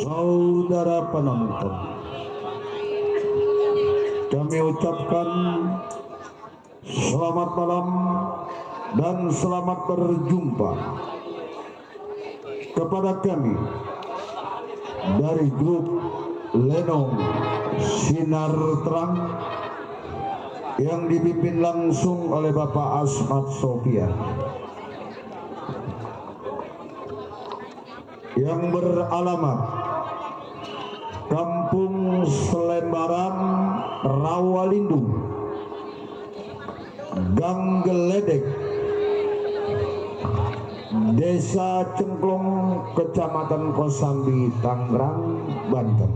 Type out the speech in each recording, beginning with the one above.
Saudara penonton, kami ucapkan selamat malam dan selamat berjumpa kepada kami dari grup Lenong Sinar Terang yang dipimpin langsung oleh Bapak Asmat Sofian, yang beralamat Kampung Selembaran, Rawalindung, Gang Geledek, Desa Cengklong, Kecamatan Kosambi, Tangerang, Banten.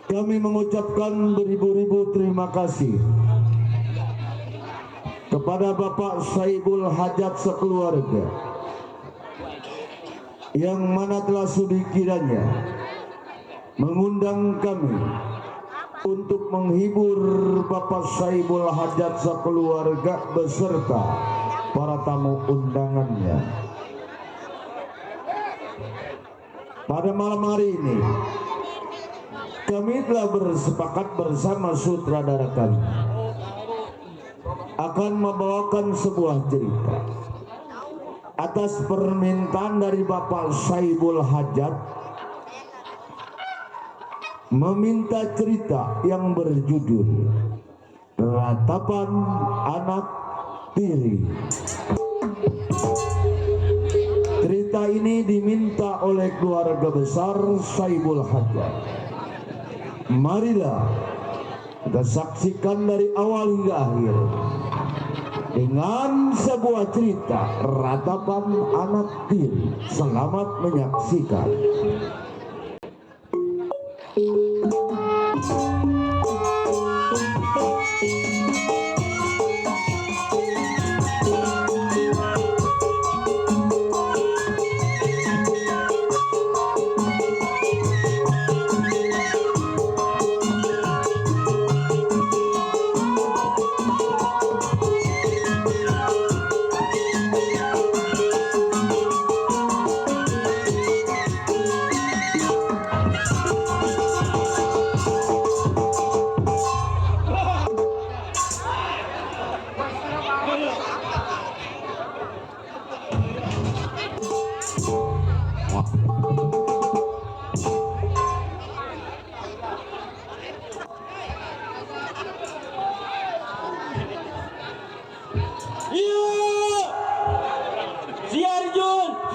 Kami mengucapkan beribu-ribu terima kasih kepada Bapak Saibul Hajat sekeluarga, yang mana telah sudi kiranya mengundang kami untuk menghibur Bapak Saibul Hajat sekeluarga beserta para tamu undangannya. Pada malam hari ini kami telah bersepakat bersama sutradara kami akan membawakan sebuah cerita atas permintaan dari Bapak Saibul Hajat, meminta cerita yang berjudul Ratapan Anak Tiri. Cerita ini diminta oleh keluarga besar Saibul Hajat. Marilah kita saksikan dari awal hingga akhir dengan sebuah cerita Ratapan Anak Tiri. Selamat menyaksikan.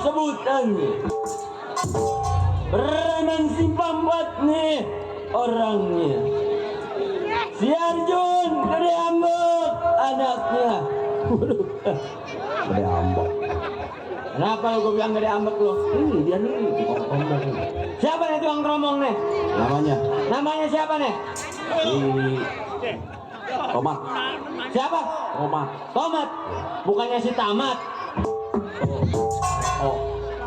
Sebutannya Beraman Simpang Buat nih orangnya. Si Arjun Gede Ambek anaknya. Gede Ambek. Kenapa lo gue bilang Gede Ambek lo? Ini dia nih. Siapa nih tukang keromong nih? Namanya siapa nih? Tomat. Siapa? Tomat. Bukannya si Tamat.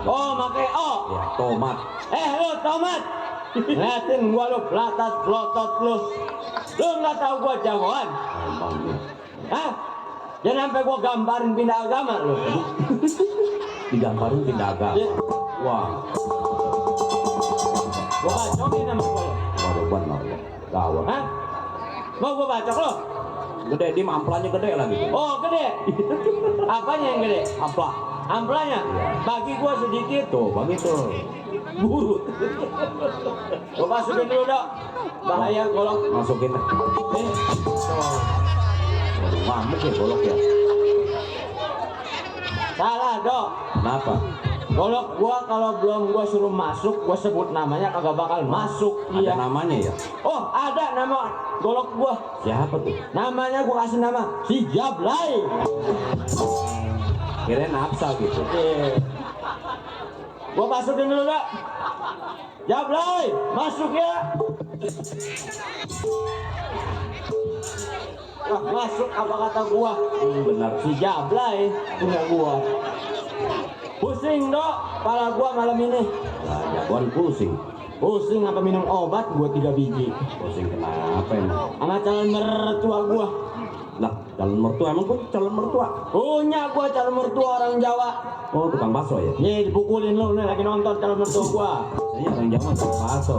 Oh, make O. Ya, Tomat. Lu Tomat. Liatin gua lu pelatat pelotot lu. Lu nggak tahu gua jagoan. Hah? Jangan sampai gua gambarin pindah agama lu. Digambarin pindah agama. Wah. Gua bacokin sama gua. Waduh, benar. Gawat. Hah? Mau gua bacok lu? Gede, dim amplanya gede lagi. Oh, gede. Apanya yang gede? Amplanya? Bagi gua sedikit. Tuh, bagi tuh. Buru. Gua masukin dulu, Dok. Bahaya golok. Masukin. Ngamuk ya golok ya. Salah, Dok. Kenapa? Golok gua kalau belum gua suruh masuk, gua sebut namanya kagak bakal masuk. Ada namanya ya? Oh, ada nama golok gua. Siapa tuh? Namanya gua kasih nama si Jablay. Kirain Nafsa gitu. Gua masukin dulu, Dok. Jablay, masuk ya. Wah, masuk apa kata gua? Benar. Si Jablay punya gua. Pusing dok, kepala gua malam ini. Lah, jagoan pusing. Pusing apa minum obat gua 3 biji. Pusing kenapa emang? Sama calon mertua gua. Lah, calon mertua emang kok calon mertua? Punya gua calon mertua orang Jawa. Oh, tukang bakso ya? Nih dipukulin lu nih lagi nonton calon mertua gua. Saya orang Jawa tukang bakso.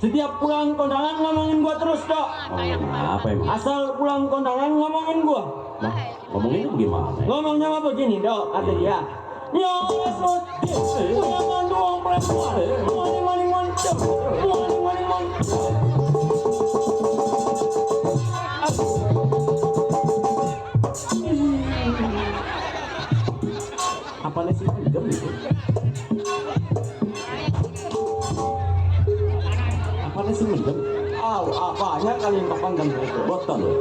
Setiap pulang kondangan ngomongin gua terus dok. Oh, kenapa emang? Asal pulang kondangan ngomongin gua. Nah, ngomongin itu gimana? Ngomongnya apa begini dok, kata dia. Ya Allah, jangan doang perempuan. Mani mantap, mani mantap. Apa sih jam itu? Apa sih jam? Apanya kalian kepandang itu? Botol loh.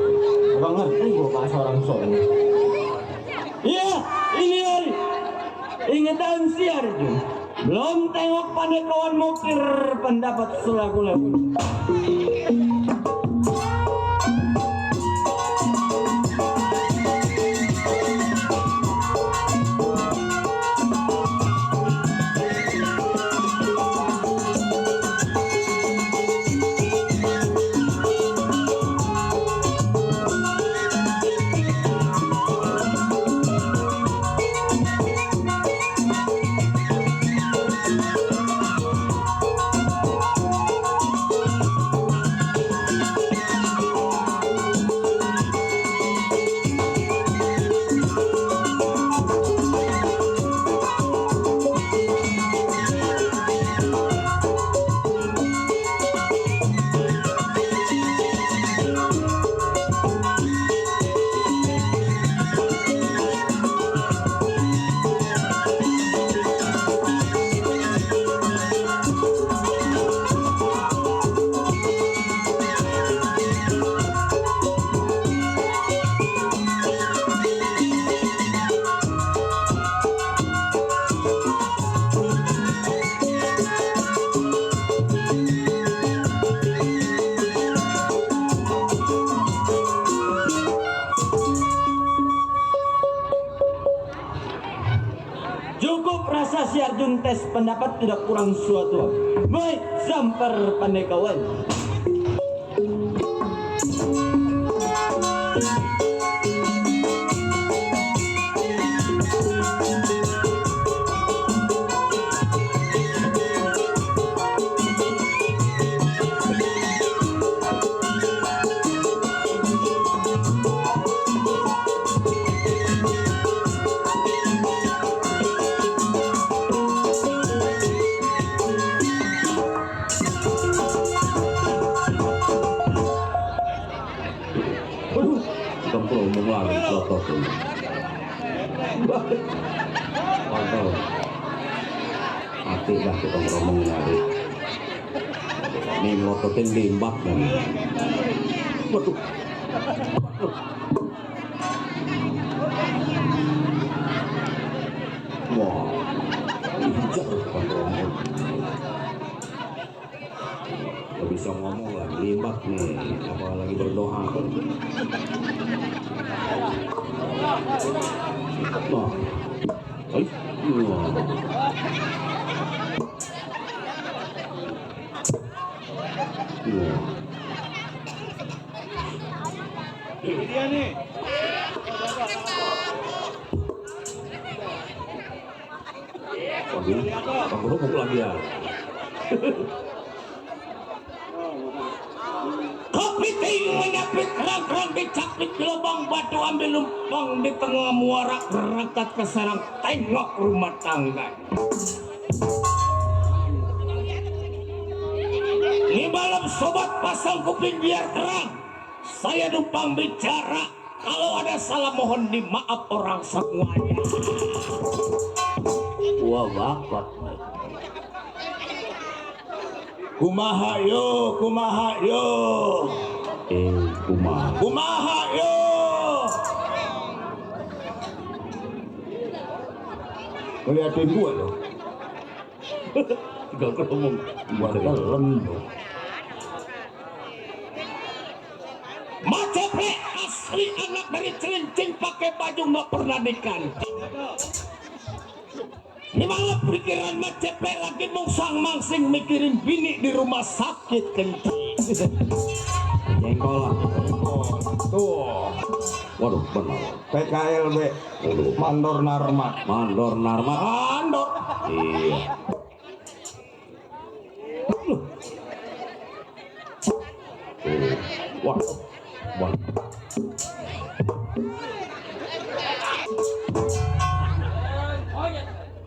Gak ngerti gua bahasa orang Solo. Iya, ini hari. Ingatan siar itu. Belum tengok pandai kawan mukir pendapat selaku-laku. Cukup rasa si Arjun tes pendapat tidak kurang suatu. Baik, samper pandai kawan. Tukang ngomong lagi klotot tuh. Kontol. Mati dah tukang ngomong lagi. Ini ngototin limbah dan. Waduh. Wah, hijau tukang ngomong. Gak bisa ngomong lagi limbah nih, apalagi berdoa. Nah, Dia nih. Aku ngomong lagi ya. Kopi ting menyapit kerang-kerang dicapit di lubang batu ambil lumpang di tengah muara rekat ke sarang tengok rumah tangga. Ini malam sobat pasang kuping biar terang. Saya numpang bicara. Kalau ada salah mohon dimaaf orang semuanya. Wah, bapak. Kumaha yo, kumaha yo. Kumaha. Kumaha yo. Ngeliatin gua loh. Gak ngomong. Gua dalam loh. Macepe asli anak dari celincing pakai baju nggak pernah diganti. Ini malah pikiran mah cepet lagi sang mangsing mikirin bini di rumah sakit kencing. Jengkolan. Tuh, Waduh, benar. PKLB, Mandor Narmat. Mandor Narmat. Mandor. Iya. Wah, wah.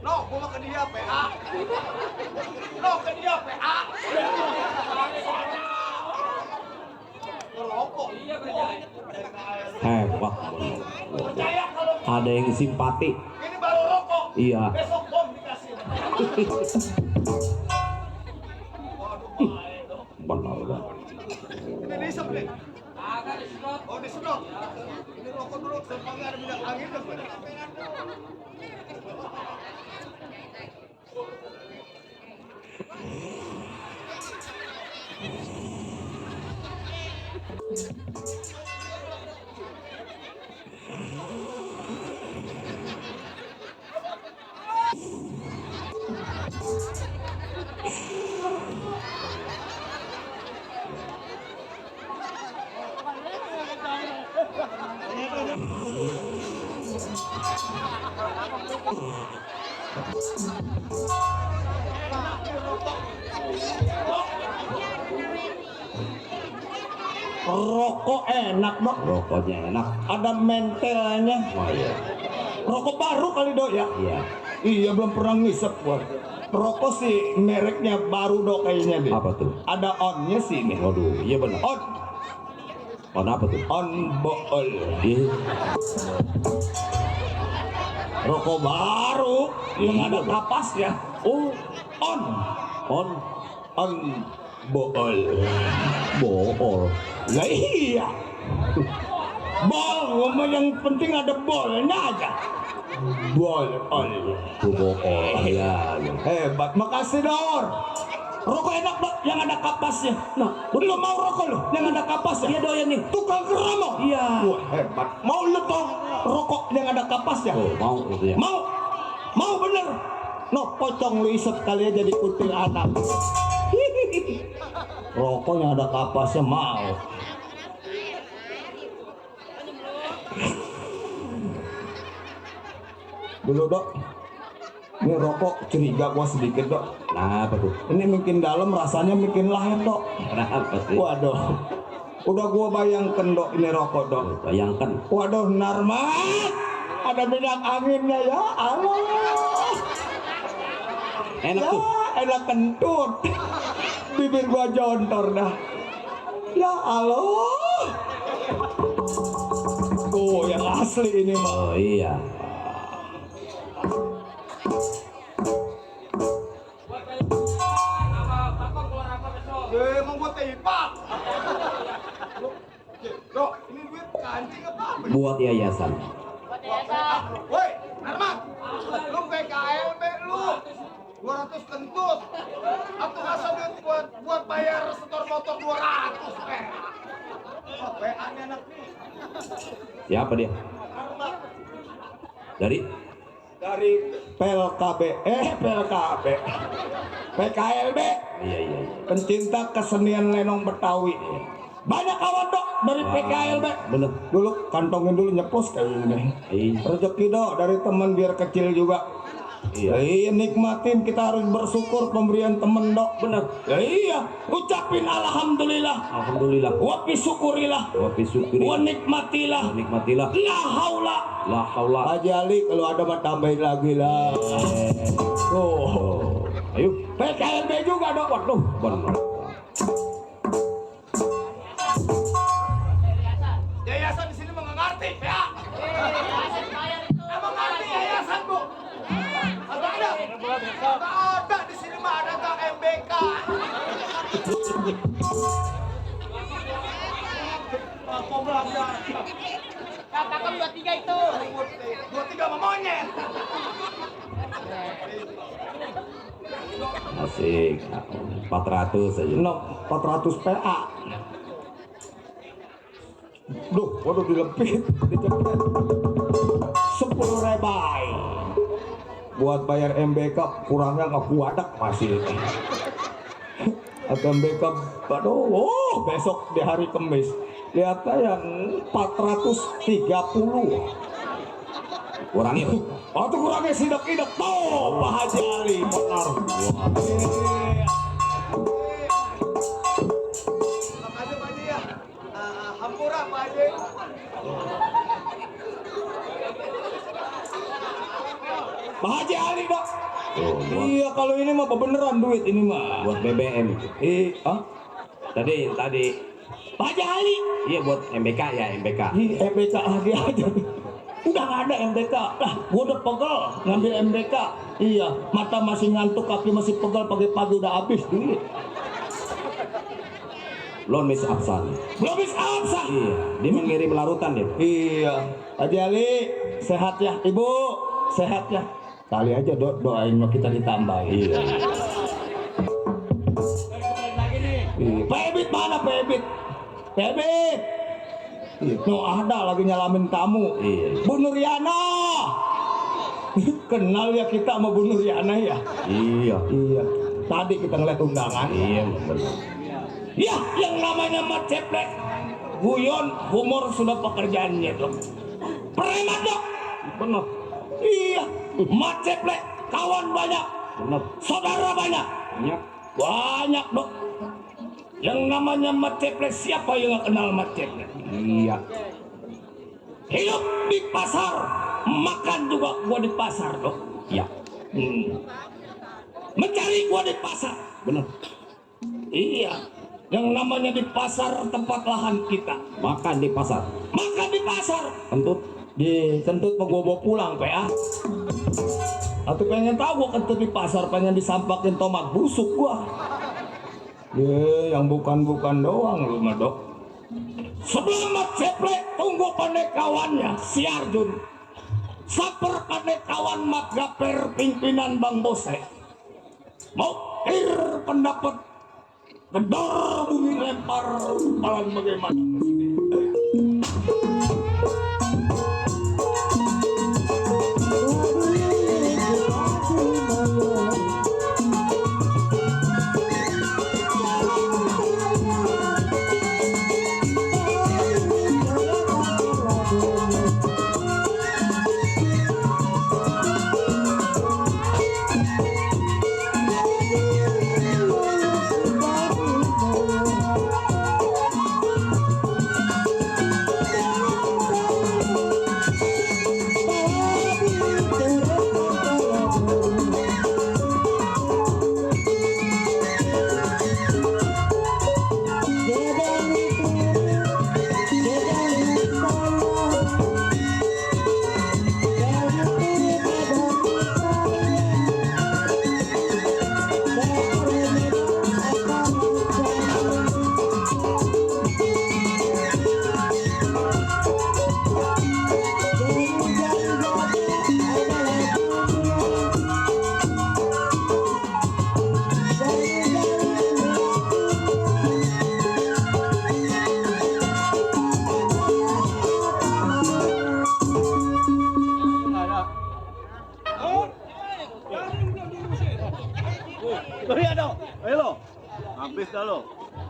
No, gua ke dia PA. No, ke dia PA. Ngerokok. Iya, Hebat. Ada yang simpati. Ini baru rokok. Iya. Besok bom dikasih. Benar, benar. Ini diisep nih. Agak disedot. Oh, disedot. Ini rokok dulu sampai ada minyak angin kan. Rokok enak dok, Rokoknya enak. ada mentelnya. Oh iya. Rokok baru kali dok ya? Iya. Iya belum pernah ngisep gua. Rokok sih mereknya baru dok kayaknya deh. Apa tuh? Ada onnya sih ini. Waduh, iya benar. On, On apa tuh? on bool. Iya. Rokok baru yang ada kapasnya. Oh, On, on bool. bool. Ya iya. Bol, ngomong yang penting ada bolnya aja. Bol, on. Bool. Iya. Hebat, makasih Dor. Rokok enak dok, yang ada kapasnya. Nah, lo mau rokok lo, yang ada kapasnya? Iya doyan nih. Tukang keramo. Iya. Wah hebat. Mau lo dong rokok yang ada kapasnya? Oh, mau itu ya. Mau bener. No, pocong lu isep kali aja di kutil anak. Rokok yang ada kapasnya mau. Dulu dok. Ini rokok curiga gua sedikit dok. Nah, apa tuh? Ini makin dalam rasanya makin lahir dok. Kenapa sih? Waduh. Udah gua bayangkan dok ini rokok dok. Bayangkan. Waduh Narmat. Ada minyak anginnya ya Allah. Enak Ya tuh. enak kentut. Bibir gua jontor dah. Ya Allah. Tuh yang asli ini mah. Oh iya. Emang gua tipak. Dok, ini duit kancing apa? Buat yayasan. Woi, Narmat. Lu PKLB lu. 200 kentut. Aku masa duit buat bayar setor motor 200 PA-nya anak nih. Siapa dia? Dari PLKB, PKLB, iya. pencinta kesenian lenong Betawi. Banyak kawan dok dari PKLB. Bener. Dulu kantongin dulu nyepos kayak gini. Iya. Rezeki dok dari teman biar kecil juga. Iya. Iya nikmatin, kita harus bersyukur pemberian temen dok. Bener. Ya, iya, ucapin alhamdulillah. Alhamdulillah. Wa syukurilah. Wa syukuri. Wa nikmatilah. Nikmatilah. La haula. La haula. Haji Ali kalau ada mah tambahin lagi lah. Tuh. Oh. Ayo. PKLB juga dok. Waduh. Bener. Yayasan di sini mah nggak ngerti ya. Emang ngerti yayasan bu? Agak ada. Agak ada di sini mah ada nggak MBK? Apa belanja? Katakan 23 itu. 23 mah monyet. Asik. 400 aja. No, 400 PA. Duh, waduh dilepit, dicepet. 10 rebai. buat bayar MBK kurangnya nggak kuadak masih. Atau MBK, aduh, besok di hari Kamis lihat yang 430. Kurang itu. Oh tuh kurangnya sidak-sidak tuh Pak Haji Ali benar. Hampura Pak Haji. Pak Haji Ali Pak. Oh, Iya kalau ini mah beneran duit ini mah. buat BBM. Tadi Pak Haji Ali. iya buat MBK ya MBK. Di MBK dia aja. Udah nggak ada MBK. Lah, gua udah pegel ngambil MBK. Iya, mata masih ngantuk, kaki masih pegel, pagi-pagi udah habis duit. Lon Miss Absan. Belum bisa absen. Iya, dia mengirim larutan dia. Iya, Haji Ali sehat ya, Ibu sehat ya. Kali aja doain mah kita ditambahin. Iya. Pak Ebit mana Pak Ebit? Pak Ebit. No ada lagi nyalamin kamu. Iya. Bu Nuriana. Kenal ya kita sama Bu Nuriana ya? Iya. Iya. Tadi kita ngeliat undangan. Iya, benar. Ya, yang namanya Mat Ceplek. Guyon, humor sudah pekerjaannya dong. Preman dok. Benar. Iya. Mat Ceplek, kawan banyak. Benar. Saudara banyak. Banyak. Banyak dok. Yang namanya Mat Ceplek, siapa yang gak kenal Mat Ceplek? Iya. Hidup di pasar, makan juga gua di pasar dok. Iya. Mencari gua di pasar. Benar. Iya. Yang namanya di pasar tempat lahan kita. Makan di pasar. Makan di pasar. Kentut. Di kentut mau gua bawa pulang PA. Atau pengen tahu gua kentut di pasar, pengen disampakin tomat busuk gua. Yang bukan-bukan doang lu mah dok. Sebelum Mat Ceplek, tunggu penekawannya si Arjun. Saper penekawan Mat Gaper pimpinan Bang Bose. Mau pendapat gedor bumi lempar palang bagaimana?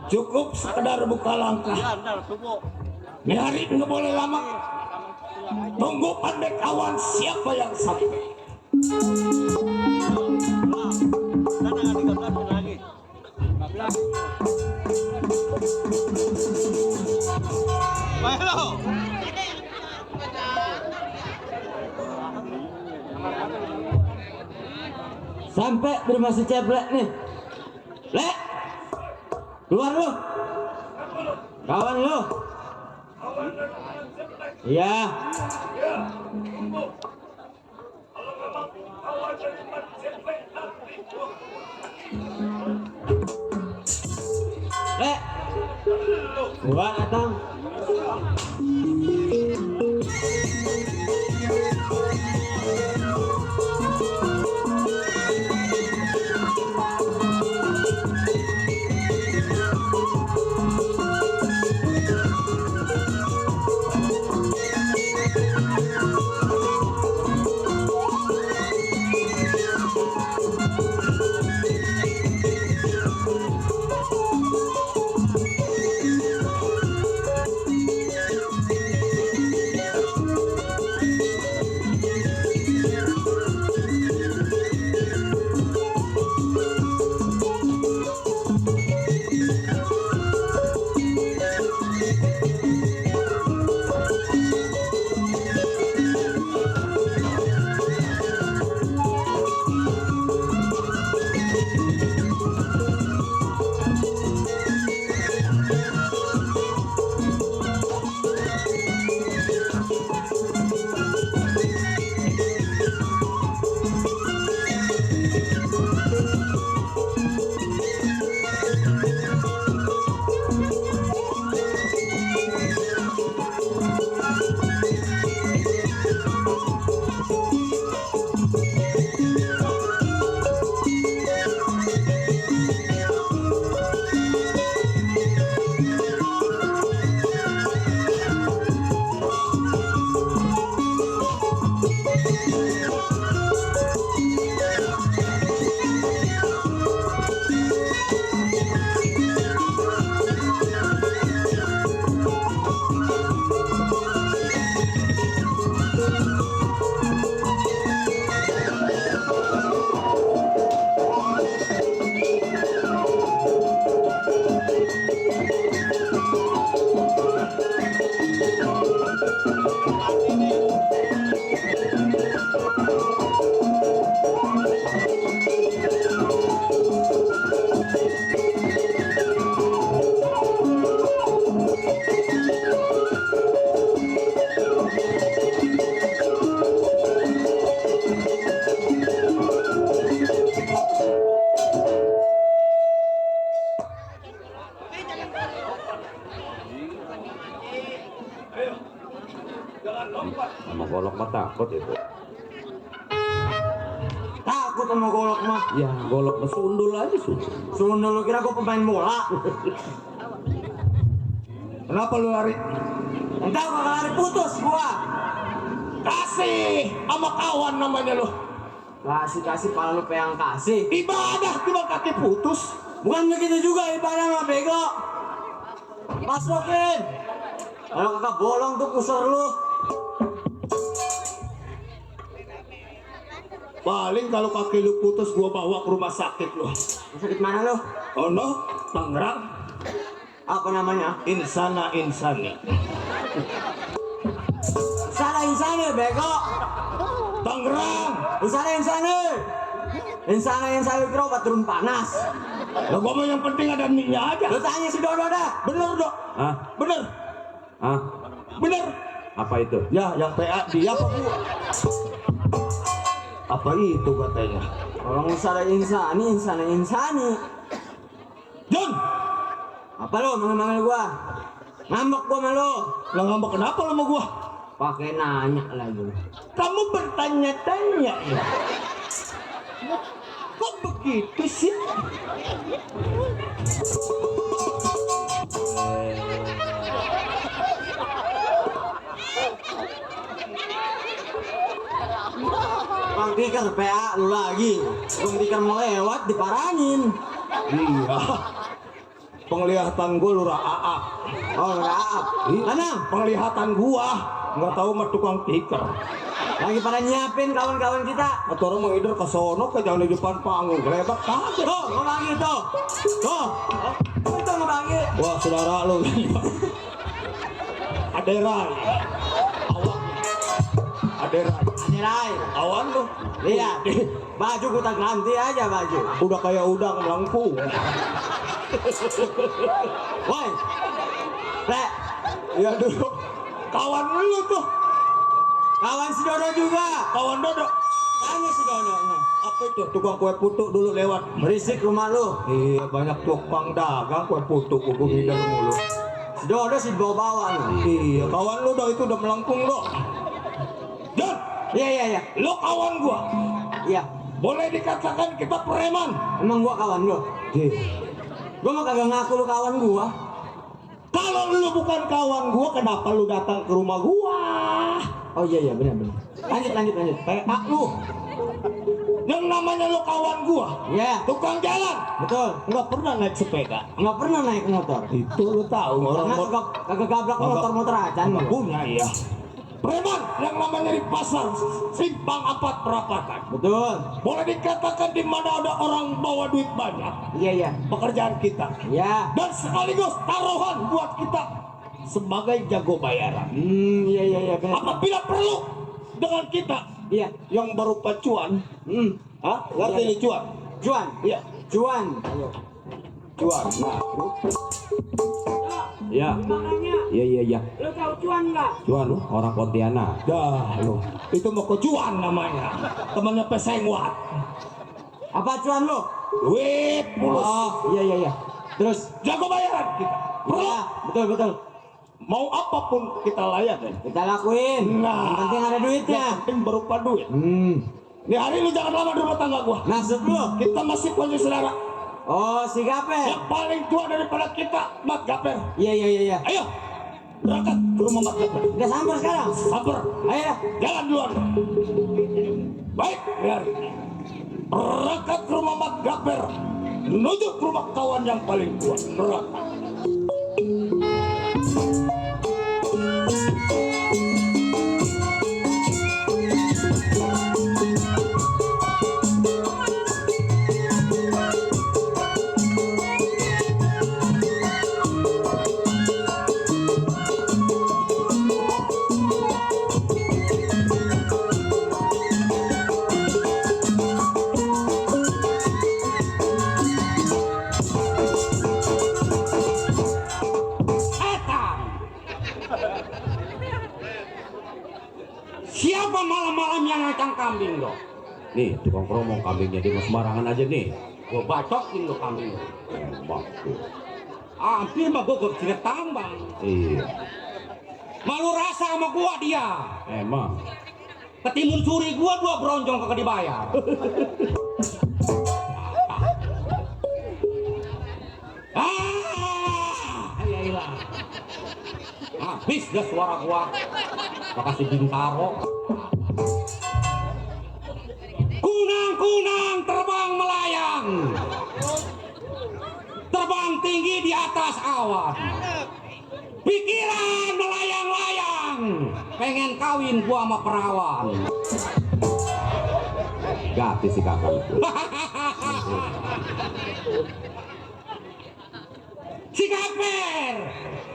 Cukup sekedar buka langkah. Ini hari nggak boleh lama. Tunggu pandai kawan siapa yang sampai. Sampai di rumah si Ceplek nih. Lek, keluar lu, kawan lu. Iya. Lek, gua datang. takut itu. Takut sama golok mah. Ya golok sundul aja sundul. Sundul lu kira gua pemain bola. Kenapa lu lari? Entar gua lari putus gua. Kasih sama kawan namanya lu. Kasih pala lu peang kasih. Ibadah tiba kaki putus. Bukan begitu juga ibadah mah bego. Masukin. Kalau kakak bolong tuh pusar lu. Paling kalau kaki lu putus gua bawa ke rumah sakit lu. Sakit mana lu? Oh no, Tangerang. Apa namanya? Insana insani. Insana bego. Tangerang. Insana kira obat turun panas. Lah gua mah yang penting ada mie-nya aja. Lu tanya si Dodo dah. Bener dok. Hah? Bener. Hah? Bener. Apa itu? Ya yang PA dia apa gua? Apa itu katanya? Orang usah insani. John. Apa lu manggil gua? Ngambek gua sama lu. Lah ngambek kenapa lu sama gua? Pakai nanya lagi. Kamu bertanya-tanya ya. Kok begitu sih? Bang Tikar PA lu lagi. Bang Tikar mau lewat diparanin. Iya. Penglihatan gua lurah AA. Oh, maaf. Mana? Penglihatan gua nggak tahu mah tukang tikar. Lagi pada nyiapin kawan-kawan kita. Atau orang mau hider ke sono ke jangan di depan panggung. Kelebak kaget. Tuh, ngebagi tuh. Tuh. Itu ngebagi. Wah saudara lu. Aderai. Awak. Aderai. Adirai. Awan lu. Lihat. Baju kita ganti aja baju. Udah kayak udang melengkung. Woi. Rek. Ya dulu. Kawan lu tuh. Kawan si Dodo juga. Kawan Dodo. Tanya si Dodo. Apa itu? Tukang kue putu dulu lewat. Berisik rumah lu. Iya banyak tukang dagang kue putu gua hider mulu. Si Dodo si bawa-bawa lu. Iya kawan lu dah itu udah melengkung lo. John. Iya. Lu kawan gua. Iya. Boleh dikatakan kita preman. Emang gua kawan lu? Gua mah kagak ngaku lu kawan gua. Kalau lu bukan kawan gua, kenapa lu datang ke rumah gua? Oh iya benar. Lanjut. PA lu. Yang namanya lu kawan gua. Iya. Tukang jalan. Betul. Nggak pernah naik sepeda. Nggak pernah naik motor. Itu lu tahu orang Karena kagak gabrak motor-motor acan. nggak punya ya. Preman yang namanya di pasar Simpang 4 Perapatan. Betul. Boleh dikatakan di mana ada orang bawa duit banyak. Iya. Pekerjaan kita. Iya. Dan sekaligus taruhan buat kita sebagai jago bayaran. Iya benar. Apabila perlu dengan kita Iya. yang berupa cuan, hah? Ngerti Iya. nih cuan? Cuan. Iya, Cuan. Ayo. cuan. Nah, Ya. Makanya. Iya. Lu tahu cuan nggak? Cuan orang Pontianak. dah lu. Itu mau ke cuan namanya. Temannya pesengwat. Apa cuan lu? Duit mulus. Oh iya. Terus. Jago bayaran kita. Perlu. Iya. Betul. Mau apapun kita layanin. Kita lakuin. Nah, Yang penting ada duitnya. Yang penting berupa duit. Nih hari lu jangan lama di rumah tangga gua. Maksud lu? Kita masih punya saudara. Oh si Gape. Yang paling tua daripada kita, Mat Gaper. Iya. Ayo, berangkat ke rumah Mat Gaper. Udah sampai sekarang. Samper, Ayo. jalan duluan. Baik, biar berangkat ke rumah Mat Gaper, menuju ke rumah kawan yang paling tua. Berangkat. Siapa malam-malam yang ngacang kambing lo? Nih, tukang kromong kambingnya di sembarangan aja nih. Gua bacokin lo kambing lo. Tembak tuh. Hampir mah gua kecil tambang. Iya. Malu rasa sama gua dia. Emang. Ketimun suri gua 2 bronjong kagak dibayar. Ya ilah. Habis dah suara gua. Makasih Bintaro. Kunang-kunang terbang melayang. Terbang tinggi di atas awan. Pikiran melayang-layang. Pengen kawin gua sama perawan. Gratis si kakak itu. Si Gaper,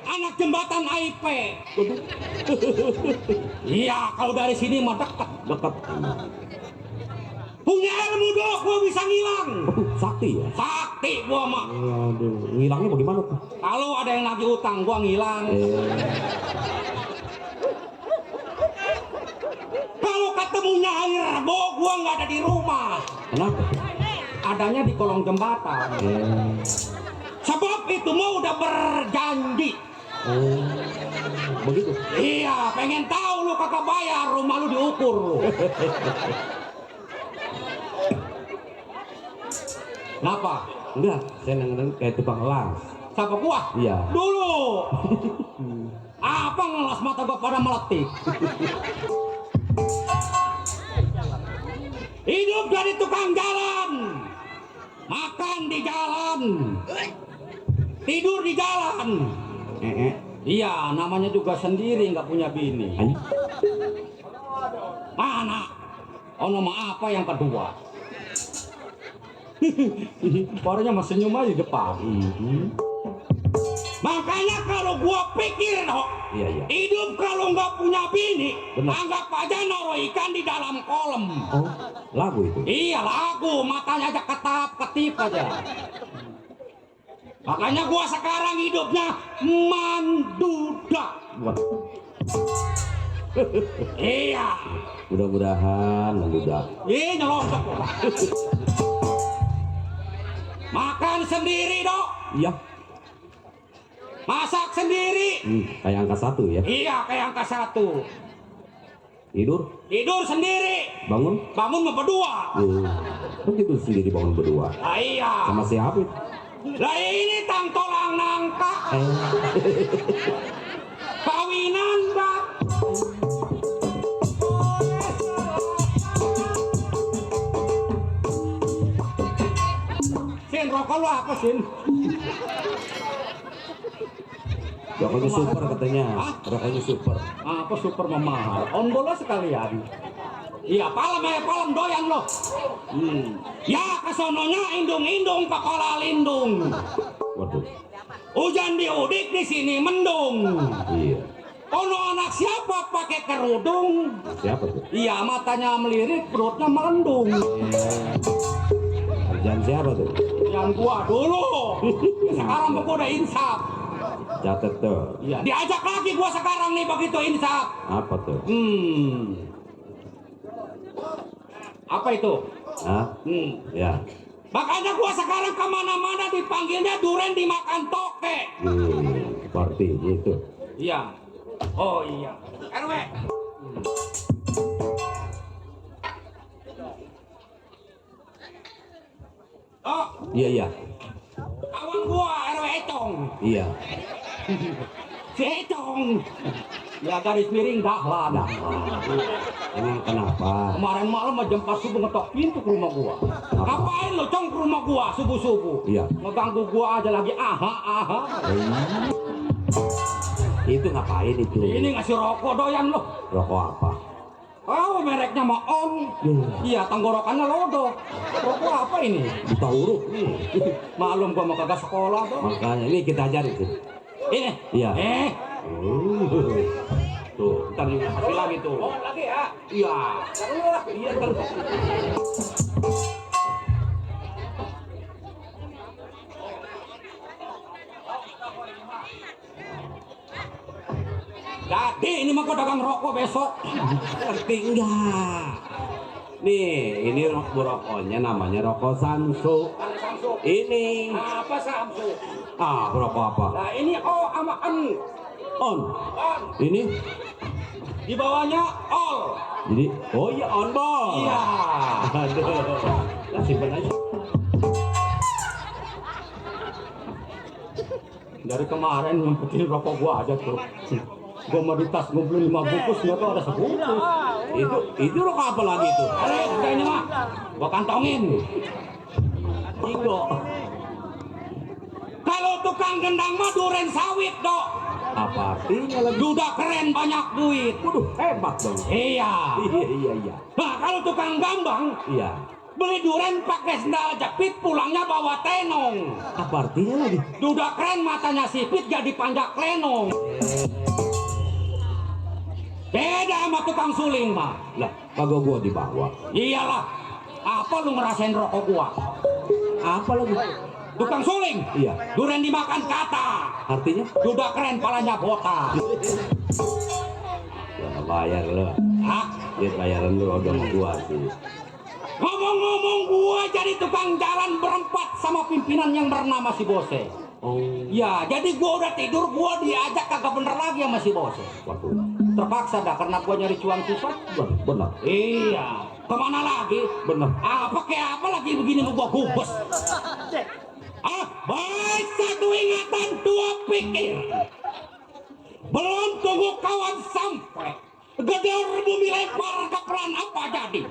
anak jembatan AIP. Iya, kalau dari sini mah dekat. Dekat. Punya ilmu dok, gua bisa ngilang. Sakti ya? Sakti gua mah. Aduh, ngilangnya bagaimana tuh? Kalau ada yang nagih utang, gua ngilang. Kalau ketemunya air rebo, gua nggak ada di rumah. Kenapa? Adanya di kolong jembatan. Sebab itu mau udah berjanji. Begitu? Iya, pengen tahu lu kagak bayar, rumah lu diukur lu. Kenapa? Enggak, saya nengerin kayak tukang las. Siapa gua? Iya. Dulu. Apa ngelas mata gua pada meletik? Hidup dari tukang jalan. Makan di jalan. Tidur di jalan. Iya, namanya juga sendiri nggak punya bini. Mana? Ono mah apa yang kedua? Suaranya masih senyum aja di depan. Makanya kalau gua pikir dok, Iya. hidup kalau nggak punya bini, Benar. anggap aja noro ikan di dalam kolam. Oh, lagu itu? Iya lagu, matanya aja ketip aja. Makanya gua sekarang hidupnya manduda. Wah, Iya. mudah-mudahan mendudak. Nyelontok gua. Makan sendiri dok, Iya. masak sendiri. Kayak angka 1 ya. Iya kayak angka 1. Tidur, Tidur sendiri, bangun. bangun sama berdua. Kok tidur sendiri bangun berdua? Ah, iya. Sama siapa itu? Lah ini tang tolang nangka. Kawinan dah. Sin rokok lu apa Sin? Rokoknya super katanya. Hah? Rokoknya super. Apa super memahal? Onbola sekalian. Iya, palem doyan loh. Ya, kesononya indung-indung kepala lindung. Waduh. Hujan diudik di sini mendung. Iya. Ono anak siapa pakai kerudung? Siapa tuh? Iya, matanya melirik, perutnya melendung. Kerjaan siapa tuh? Yang gua dulu. Sekarang gua udah insaf. Catet tuh. Iya, diajak lagi gua sekarang nih begitu insaf. Apa tuh? Apa itu? Hah? Ya. Makanya gua sekarang kemana-mana dipanggilnya duren dimakan toke. Seperti itu. Iya. Oh iya. RW. Oh, Iya. kawan gua RW Econg. Iya. Si Econg. Ya garis miring dahlan. Ini kenapa? Kemarin malam jam 4 subuh ngetok pintu ke rumah gua. Ngapain lo Cong ke rumah gua subuh-subuh? Iya. Ngeganggu gua aja lagi aha. Itu ngapain itu? Ini ngasih rokok doyan lo. Rokok apa? Oh mereknya mah On. Iya tenggorokannya lodo. Rokok apa ini? Buta huruf. Malum gua mau kagak sekolah dong. Makanya ini kita ajarin sih. Ini. Iya. Tuh, ntar kasih lagi tuh. Oh, lagi ya? Iya. Iya, ntar. Jadi ini mah gua dagang rokok besok. Ngerti enggak? Nih, ini rokoknya namanya rokok Samsu. Ini. Apa Samsu? Rokok apa? Nah ini O sama N. On. On. Ini Di bawahnya All. Jadi, oh iya on ball. Iya. Aduh. Lah, simpen aja. Dari kemarin yang kecil rokok gua aja tuh. Gua mau di tas ngumpulin 5 bungkus nggak tuh ada 10. Itu rokok apa lagi itu? Kayaknya mah gua kantongin. Tigo. Kalau tukang gendang mah duren sawit dok. Apa artinya lagi? Udah keren banyak duit. Waduh, hebat dong. Iya. Iya. Nah kalau tukang gambang Iya. beli duren pakai sendal jepit pulangnya bawa tenong. Apa artinya lagi? Udah keren matanya sipit jadi panjak lenong. Beda sama tukang suling mah. Lah, kagak gua dibawa. Iyalah. Apa lu ngerasain rokok gua? Apa lagi? Tukang suling. Iya. Duren dimakan kata. Artinya? Udah keren palanya botak. Ya bayar lo. Hah? Ya bayaran lu udah sama gua sih. Ngomong-ngomong gua jadi tukang jalan berempat sama pimpinan yang bernama si Bose. Oh, Ya, jadi gua udah tidur, gua diajak kagak bener lagi sama si Bose. waduh. Terpaksa dah karena gua nyari cuan susah. Benar. Iya, kemana lagi? Benar. Pakai apa lagi begini mau gua gubes? Baik satu ingatan dua pikir. Belum tunggu kawan sampai. Gedor bumi lempar ke pelan apa jadi?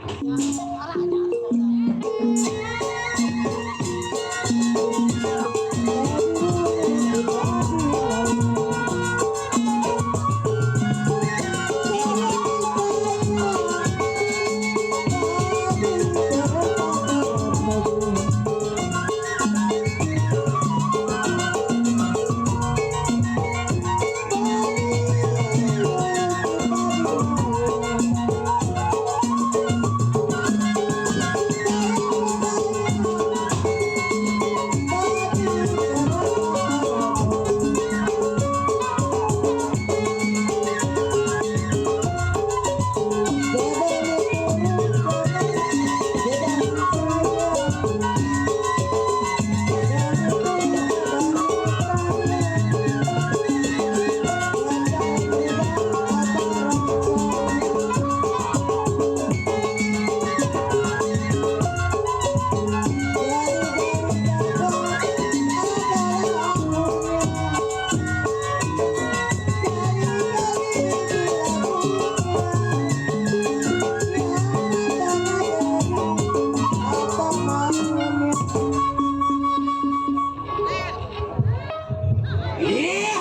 Iya,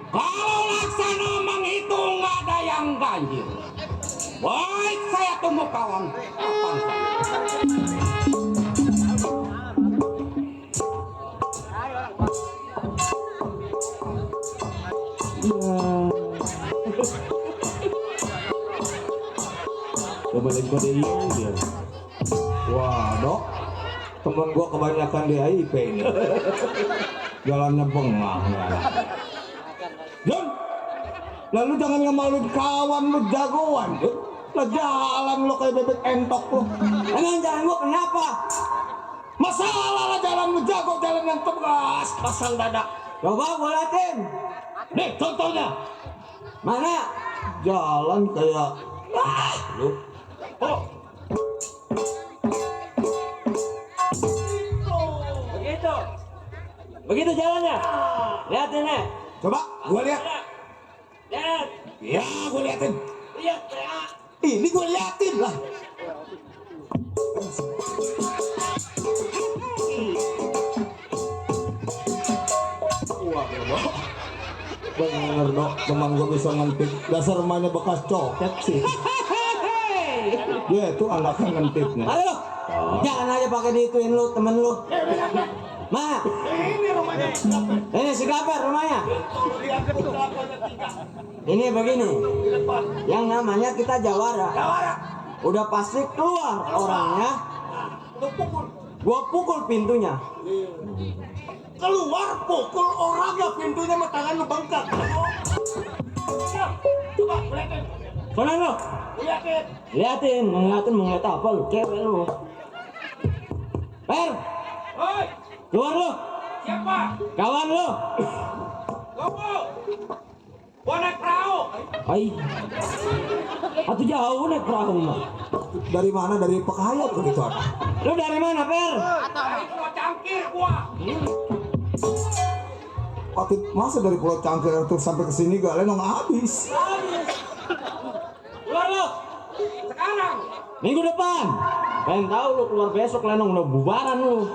kalau laksana menghitung nggak ada yang ganjil. Baik, saya tunggu kawan. Kapan saja. Kembali kode ini dia. Wah, Dok. Temen gua kebanyakan di IP ini. Jalannya bengah. Jon, lalu jangan ngemaluin kawan lu jagoan, Jon. Lah jalan lu kayak bebek entok lu. Emang jalan gua kenapa? Masalah lah jalan lu jago, jalan yang tegas, pasang dada. Coba gua liatin. Nih contohnya. Mana? Jalan kayak lu. Oh. Begitu jalannya. Lihatin nih. Coba gua lihat. Lihat. Ya, gua liatin. Lihat ya. Ini gua liatin lah. Wah, bener Dok, teman gua bisa ngentit. Dasar rumahnya bekas copet sih. Dia itu anaknya ngentitnya. Halo, jangan aja pakai diituin lu temen lu. Ma, Ini rumahnya ini si Gaper rumahnya. Ini begini, yang namanya kita jawara. Udah pasti keluar orangnya. Gua pukul pintunya. keluar pukul orangnya, pintunya sama tangan lu bengkak. Coba liatin. Sana lu. Liatin. Liatin, mau ngeliat apa lu? Cewek lu. Per, Hoi, keluar lu. siapa? Kawan lu. Gopo. Gua naik perahu. Ai. Atuh jauh naik perahu mah. Dari mana? Dari Pekayat begitu ada. Lu dari mana, Per? Dari Pulau Cangkir gua. Waktu masa dari Pulau Cangkir terus sampai ke sini gak lenong habis. Keluar lu. Sekarang. Minggu depan. Pengen tahu lu keluar besok lenong udah bubaran lu.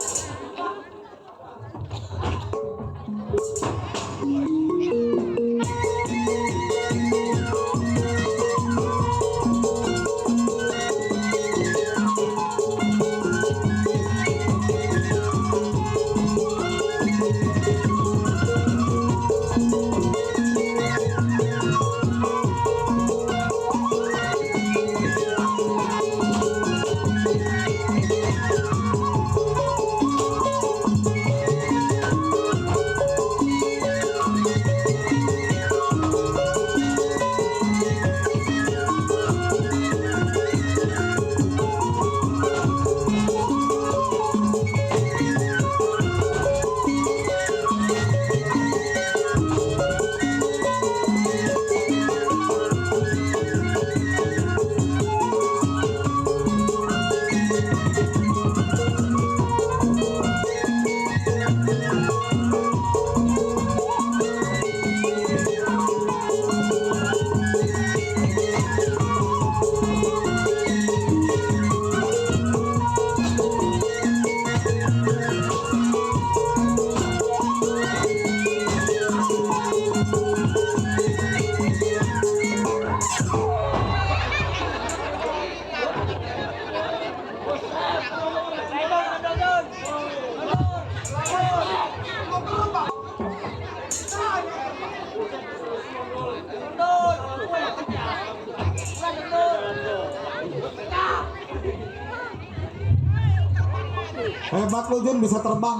Hebat lu Jun, bisa terbang.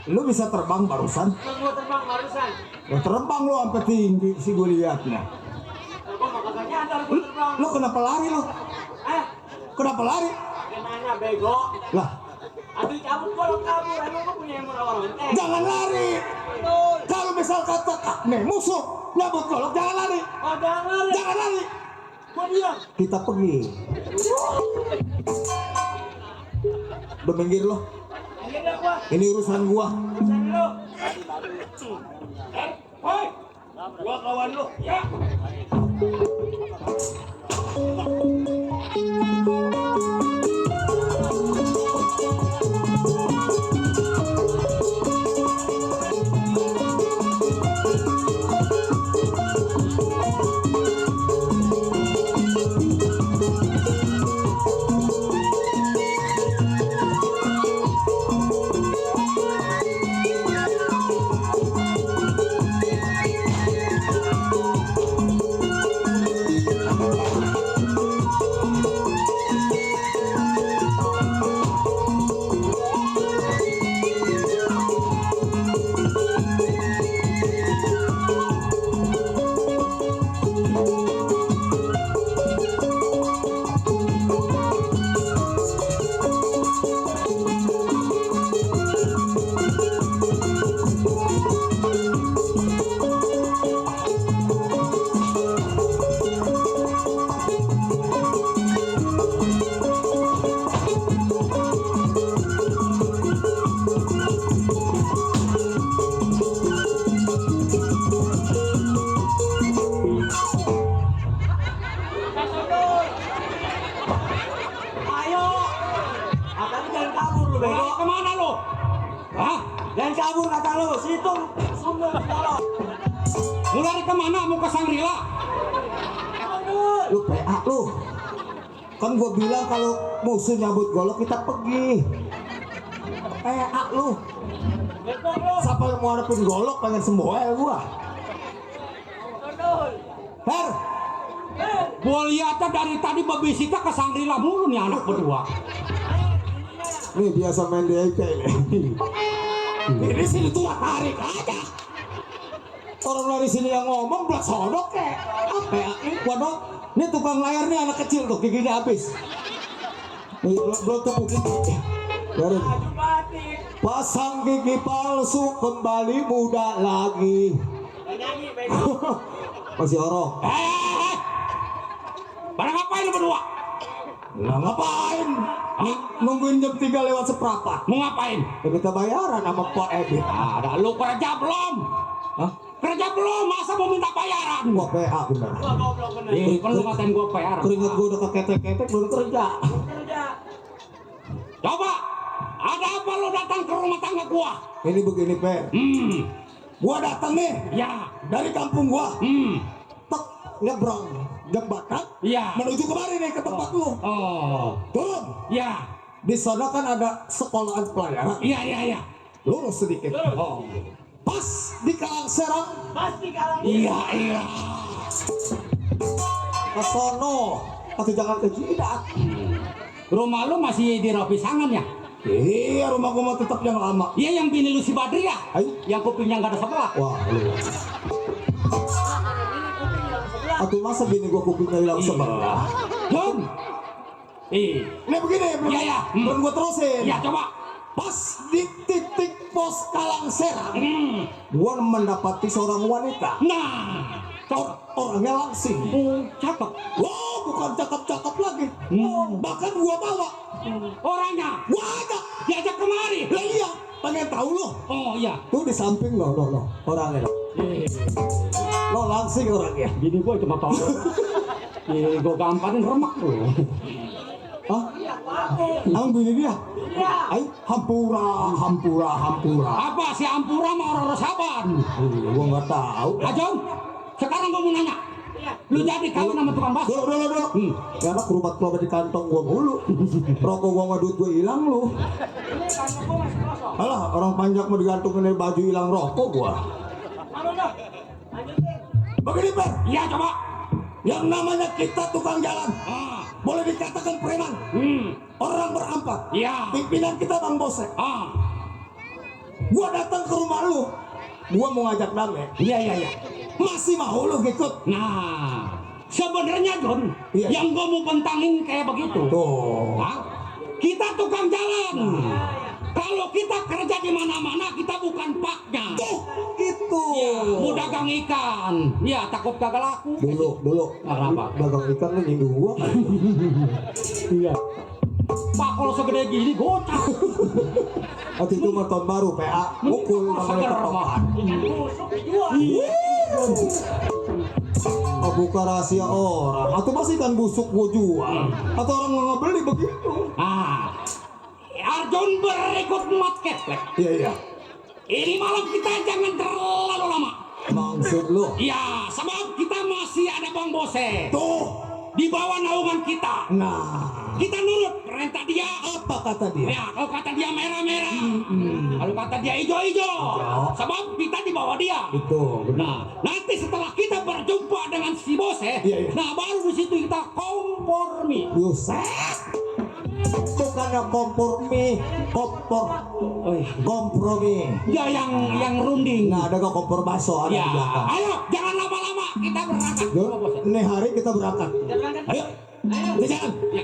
Lu bisa terbang barusan. Gua terbang barusan. Ya terbang lu sampai tinggi sih gue liatnya. Gua mah kagak nyadar gua terbang. Lu kenapa lari lu? Kenapa lari? Gimana bego? Lah, Aduh cabut kalau kabur, emang gua punya yang merawat enteng. jangan lari. Kalau misal kata nih musuh nyabut golok, jangan lari. Oh jangan lari. Jangan lari. Gua diam. Kita pergi. Udah minggir lo. Ayo dah gua. Ini urusan gua. Pesan lu. Hoi. Gua kawan lu. Ya. Ayo. Kata lu jangan kabur lu bego. Lari kemana lu? Hah? Jangan kabur kata lu. Situ sumber kalau. Mau lari kemana? Mau ke Sangrila? Lu PA lu. Kan gua bilang kalau musuh nyabut golok kita pergi. PA lu. Bego lu. Siapa yang mau hadapin golok pengen semboel gua. Her, Gua lihatnya dari tadi babysita ke Sangrila mulu nih anak berdua. nih biasa main di IP nih. Ini sini tuh tarik aja. Orang dari sini yang ngomong belak sodok kek. Apa ya? Waduh, ini tukang layar nih anak kecil tuh giginya habis. Nih belum tepukin. Biarin. Batik. Pasang gigi palsu kembali muda lagi. Nyanyi bego. Masih orok. Pada ngapain lu berdua? Lah ngapain? Nungguin jam 3 lewat seperempat. Mau ngapain? Ya, kita bayaran sama Pak Ebit. Ada lu kerja belum? Hah? Kerja belum? Masa mau minta bayaran? Gua PA bener. Kan lu ngatain gua bayaran. Keringat gua udah keketek-ketek belum kerja. Coba, ada apa lu datang ke rumah tangga gua? Ini begini, Pe. Gua datang nih Ya. dari kampung gua. Tek nyebrang jembatan Ya. menuju kemari nih ke tempat lu. Oh. Turun. Ya. Di sana kan ada sekolahan pelayaran. Iya. Lurus sedikit. Oh. Pas di Kalangserang. Iya. Ke sono. Atau jangan ke Jidat. Rumah lu masih di Ropisangan ya? Iya, rumah gua mau tetap yang lama. Iya, yang bini lu si Badri ya? Ayo. Yang kupingnya nggak ada sebelah. Wah, lu. Atau masa bini gua kupingnya hilang sebelah. Jom. Ini begini, belum, Iya, iya. belum gua terusin. Ya coba. Pas di titik pos Kalangserang, gua mendapati seorang wanita. Nah. Orangnya langsing. Oh, cakep. Wow, bukan cakep-cakep lagi. Bahkan gua bawa. Orangnya. Gua ajak. Diajak kemari. Lah iya, pengen tahu lo. Oh iya. Tuh di samping lo, orangnya. Lo langsing orangnya. Bini gua cuma tahu. Gua gamparin remak tuh. Hah? Ang bini dia? Ay, hampura. Apa si Ampura sama orang Saban? Gua nggak tahu. Ajong, sekarang gua mau nanya. Lu jadi kawin sama tukang bakso? Dulu. Ya anak kerubat di kantong gua mulu. Rokok gua sama duit gua hilang lu. Alah, orang panjang mau digantungin dari baju hilang rokok gua. Begini, Pak. Iya coba. Yang namanya kita tukang jalan. Ah. Boleh dikatakan preman. Orang berampat. Iya. Pimpinan kita Bang Bose. Ah. Gua datang ke rumah lu. Gua mau ngajak damai. Iya. Masih mau lu ngikut? Nah, sebenarnya John, Iya. yang gua mau bentangin kayak begitu. Tuh. Hah? Kita tukang jalan. Kalau kita kerja di mana-mana, kita bukan paknya. Tuh, itu. Mau dagang ikan, ya takut kagak laku. Dulu. Kenapa? Dagang ikan lu nyinggung gua. Iya. Pak, kalau segede gini gocap. Waktu itu mau tahun baru PA pukul namanya ketopan. Oh, buka rahasia orang. Atau masih ikan busuk gua jual. Atau orang nggak beli begitu. Ah, Arjun berikut mat keplek. Iya. Ini malam kita jangan terlalu lama. Maksud lu? Ya, sebab kita masih ada Bang Bose. Tuh. Di bawah naungan kita. Nah, Kita nurut perintah dia. apa kata dia? Ya, kalau kata dia merah-merah. Kalau kata dia hijau-hijau. Sebab kita di bawah dia. Itu. Nah, nanti setelah kita berjumpa dengan si Bose, Iya. nah baru di situ kita kompromi. Buset. Bukannya kompromi. Ya yang runding. Nah, ada gak kompor baso ada Ya, di belakang. ayo jangan lama-lama kita berangkat. Yuk, sama Bose. ini hari kita berangkat. Ayo, kita jalan. Ya.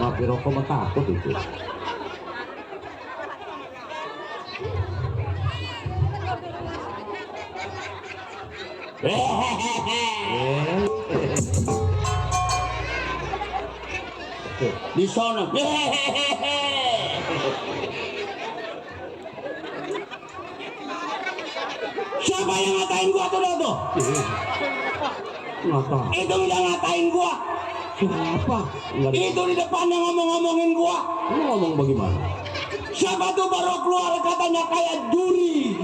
Mapi rokok mah takut itu. Di sana. Siapa yang ngatain gua tuh tuh? Ngata. Itu udah ngatain gua. Siapa? Enggak ada. Itu di depannya ngomong-ngomongin gua. Lu ngomong bagaimana? Siapa tuh baru keluar katanya kayak juri.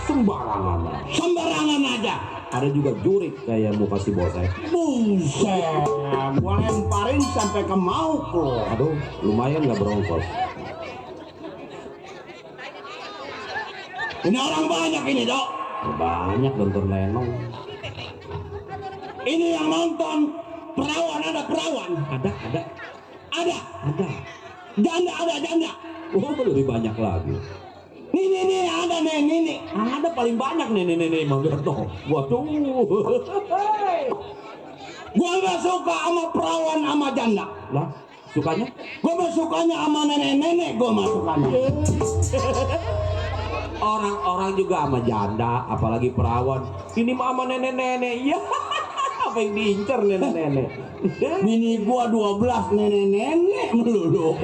Sembarangan. Sembarangan aja. Ada juga jurik kayak muka si bosek. Buset, gua lemparin sampai ke mauk lo. Aduh, lumayan nggak berongkos. Ini orang banyak ini dok. Banyak nonton lenong. Ini yang nonton perawan, ada perawan. Ada. Ada. Janda ada janda. Oh, lebih banyak lagi. Nih ada nih. Ada paling banyak nih Mang Gerto. Waduh. Gua nggak suka sama perawan sama janda. Lah, sukanya? Gua mah sukanya sama nenek-nenek. Gua mah sukanya. Orang-orang juga sama janda, apalagi perawan. Ini mah sama nenek-nenek. Ya, apa yang diincar nenek-nenek? Bini gua 12 nenek-nenek melulu.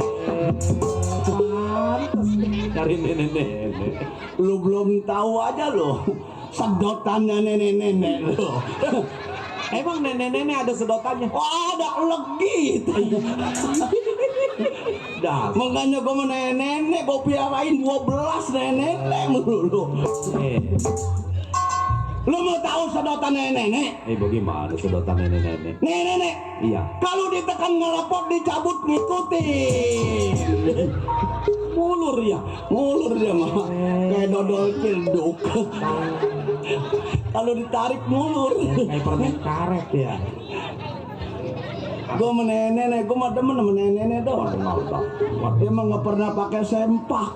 Cari nenek-nenek. Lu belum tahu aja lo sedotannya nenek-nenek lo. Emang nenek-nenek ada sedotannya? Wah, ada legit. Dah. Makanya gua sama nenek-nenek gua piarain 12 nenek-nenek melulu. Lu mau tahu sedotan nenek-nenek? Bagaimana sedotan nenek-nenek? Nenek-nenek. Iya. Kalau ditekan ngelepot dicabut ngikutin. Mulur ya. Ngulur dia mah kayak dodol cilduk. Kalau ditarik ngulur. Kayak permen karet ya. Gua sama nenek-nenek, gua mah demen sama nenek-nenek doang. Dia emang nggak pernah pakai sempak.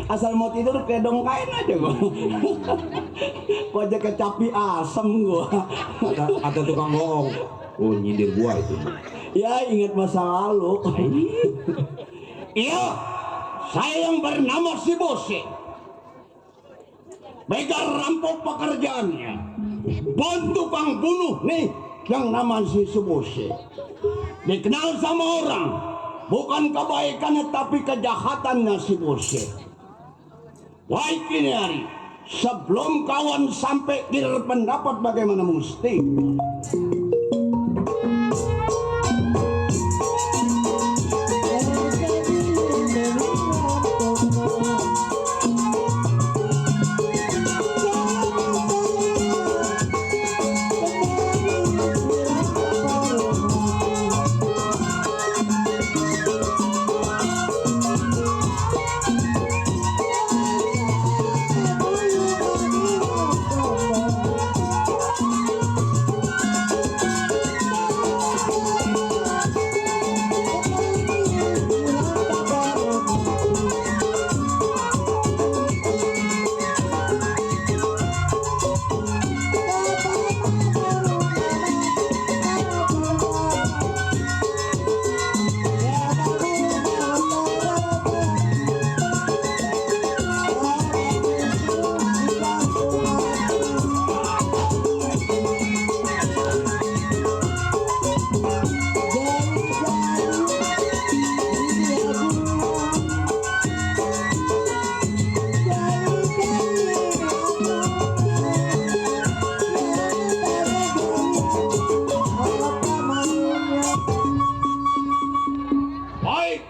Asal mau tidur kayak dongkain aja gua. Gua aja kecapi asem gua. Ada tukang bohong. Oh, nyindir gua itu. Ya ingat masa lalu. Iya, saya yang bernama si Bose. Begal rampok pekerjaannya. Bantu kang bunuh nih yang nama si Bose. Dikenal sama orang. Bukan kebaikannya tapi kejahatannya si Bose. Baik ini hari. Sebelum kawan sampai berpendapat bagaimana mesti. Baik,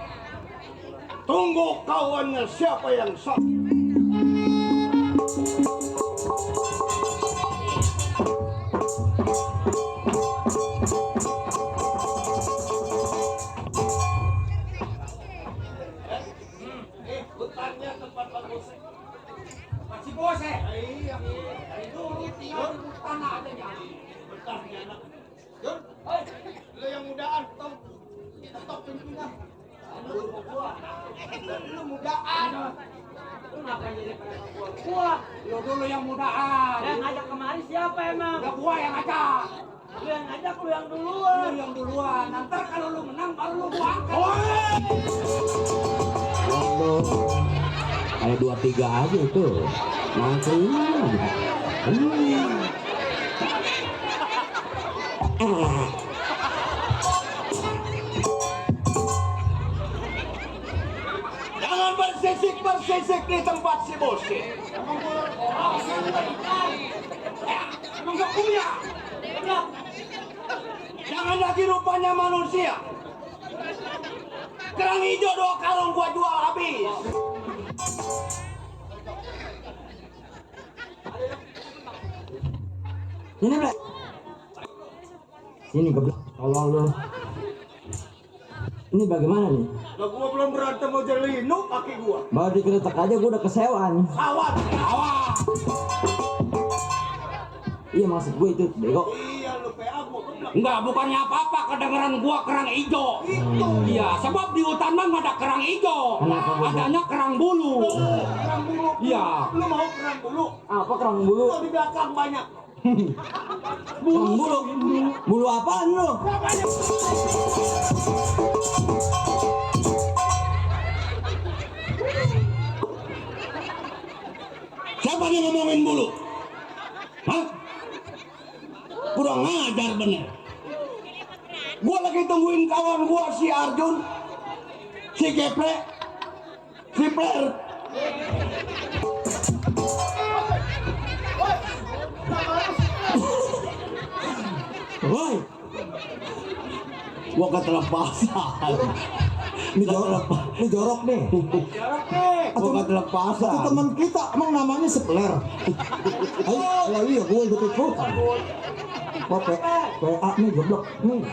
tunggu kawannya siapa yang sah. Hutannya tempat Pak Bose. Masih Bose? Iya. Dari dulu tinggal di tanah aja jadi. Hutannya anak. Yur, lu yang mudaan, Tom. Kita top pimpinan. Lu mudaan. Lu ngapain jadi pada gua? Lu dulu yang mudaan. Yang ngajak kemari siapa emang? Udah gua yang ngajak. Lu yang ngajak, lu yang duluan. Lu yang duluan. Nanti kalau lu menang baru lu gua angkat. Kayak 2-3 aja itu. Langsung. sisik di tempat si Bose. Emang gak punya. Jangan lagi rupanya manusia. Kerang hijau 2 karung gua jual habis. Sini, Bre. Sini, goblok. Tolong lu. Ini bagaimana nih? Lah gua belum berantem mau jelinu kaki gua. Baru dikeretak aja gua udah kesewaan. Awas, awas. Iya maksud gue itu, bego. Iya lu PA gua keblak. Enggak, bukannya apa-apa kedengeran gua kerang ijo. Itu. Iya, sebab di hutan mah nggak ada kerang ijo. Kenapa, Bobo? Adanya kerang bulu. Kerang bulu. Iya. Lu mau kerang bulu? Apa kerang bulu? Tuh di belakang banyak. Kerang bulu? Bulu apaan lu? Siapa yang ngomongin bulu? Hah? Kurang ajar bener. Gua lagi tungguin kawan gua si Arjun, si Geple, si Player. Woi, Gua ketelepasan. Ini jorok nih. Gua ketelepasan. Satu teman kita emang namanya Sepler. Ayo, iya gue ikut ikutan. Oh, PA nih goblok nih.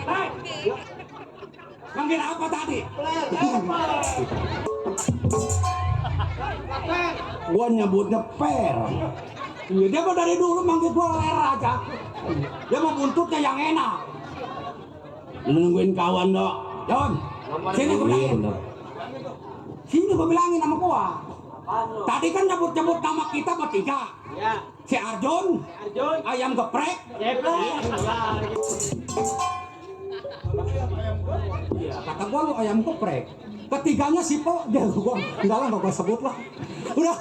Manggil apa tadi? Gua nyebutnya Per. Iya, dia mah dari dulu manggil gua ler aja. Dia mah buntutnya yang enak. Lu nungguin kawan dok. Jon, sini gua bilangin. Sini gua bilangin sama gua. Tadi kan nyebut-nyebut nama kita bertiga. Ya. Si Arjun, Arjun. ayam geprek. Jeplek. Iya, kata gua lu ayam geprek. Ketiganya si Po, dia gua enggak lah enggak gua sebut lah. Udah.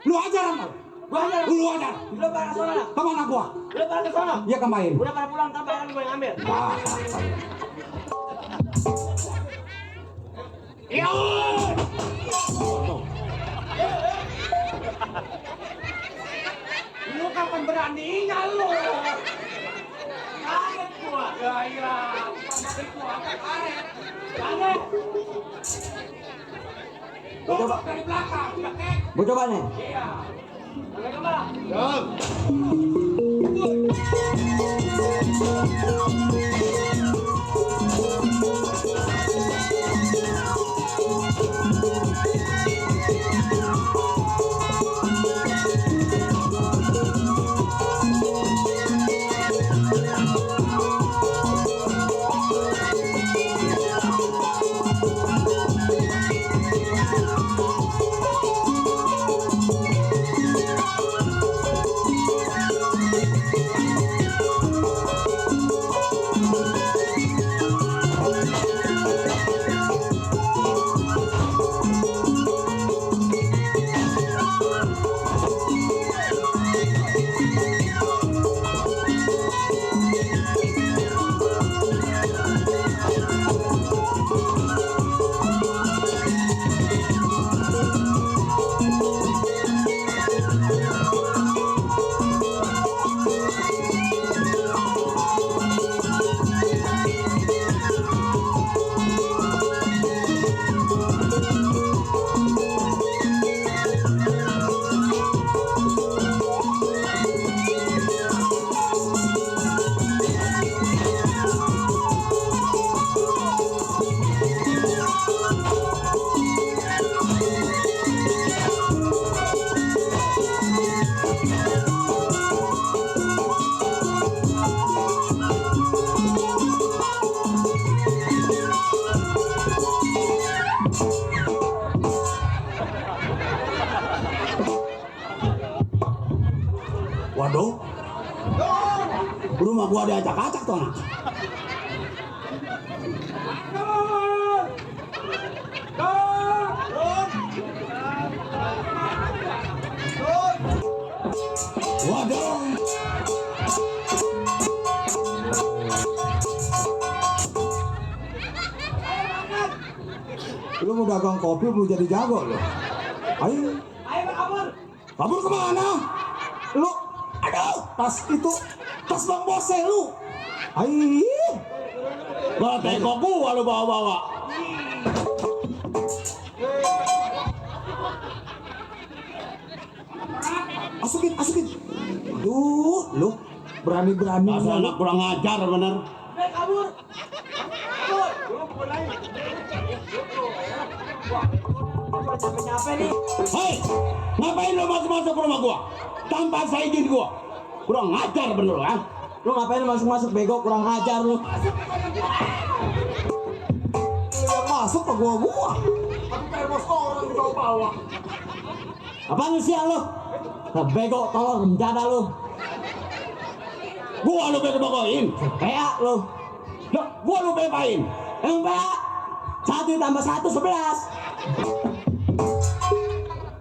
Lu ajar amal. Gua aja. Lu ajar. Lu pada sana. Kemana gua? Lu pada ke sana. Iya kemarin. Udah pada pulang tanpa yang gue ngambil. Iya. Lu kapan beraninya lu? Kaget gua. Ya iya. Pasti gua karet. Kaget. Duduk dari belakang, cekek. gue coba nih. Iya. Sampai kemana? Waduh. Rumah gua diacak-acak tuh anak. Waduh. Lu mau dagang kopi belum jadi jago lo. Ayo. Ayo kabur. Kabur kemana? Lu, aduh, tas itu, tas Bang Bose lu. Aih, Gak teko gua lu bawa-bawa. masukin. Aduh, lu berani-berani. Masa anak kurang ajar bener. Ayo kabur. Capek-capek nih. Hei, ngapain lu masuk-masuk ke rumah gua? Tanpa saya izin gua. Kurang ajar bener lu, ha? Lu ngapain masuk-masuk bego, kurang ajar lu. Lu yang masuk ke gua. Aku kayak bos orang di bawah. Apaan lu sial lu? Bego, tolong rencana lu. Gua lu bego-begoin. PA lu. Loh, gua lu bebain. Emang PA? 1 tambah 1 11.